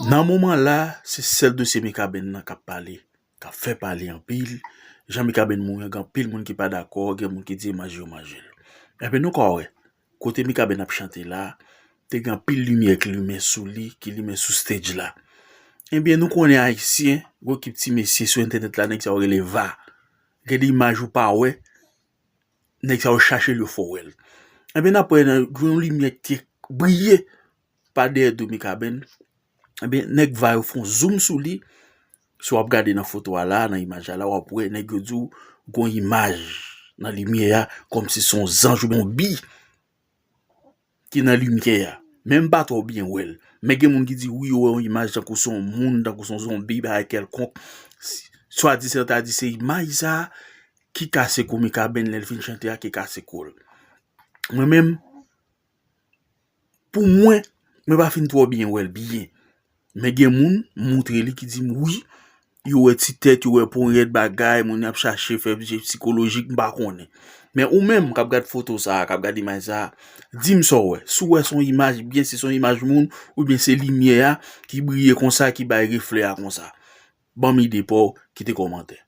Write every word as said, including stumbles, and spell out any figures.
Nan moman la, se sèl dosye Mikaben nan k ap pale, k ap fè pale anpil. Jan Mikaben mouri an, gen anpil moun ki pa dakò, gen moun ki di imaj yo manje l. Ebyen, nou ka wè, kote Mikaben ap chante la, te gen anpil limyè ki limen sou li, ki limen sou stage la. Ebyen, nou konnen Ayisyen, gwo ekip ti mesye sou entènèt la, nèg sa yo rele va. Gen de imaj ou pa wè, nèg sa yo chache l, yo fè w wè l. Ebyen, n ap wè nan yon limyè ki te briye pa dèyè do Mikaben. Ebyen, nèg va yo fè yon zoom sou li. Si w ap gade nan foto a la, nan imaj la, la, w ap wè nèg yo di w gon imaj nan limyè a, kòmsi se yon zanj oubyen yon bi ki nan limyè a. Men m pa twò byen wè l. Men gen moun ki di wi, yo wè yon imaj tankou se yon moun, tankou se yon zonbi, bagay kèlkonk. Swadizan ta di se imaj sa a ki kase kou Mikaben lè l fin chante a ki kase kou l. Mwen menm, pou mwen, mwen pa fin twò byen wè l byen. Men gen moun, m moutre li ki di m wi, yo wè ti tèt, yo wè ponyèt bagay, moun ap chache fè je sikolojik, m pa konnen. Men ou menm k ap gad foto sa a, k ap gad imaj sa a, di m sa w wè. Si w wè se yon imaj byen, si se yon imaj moun, oubyen se limyè a ki briye konsa, ki bay reflè a konsa. Ban m ide pa w, kite kòmantè.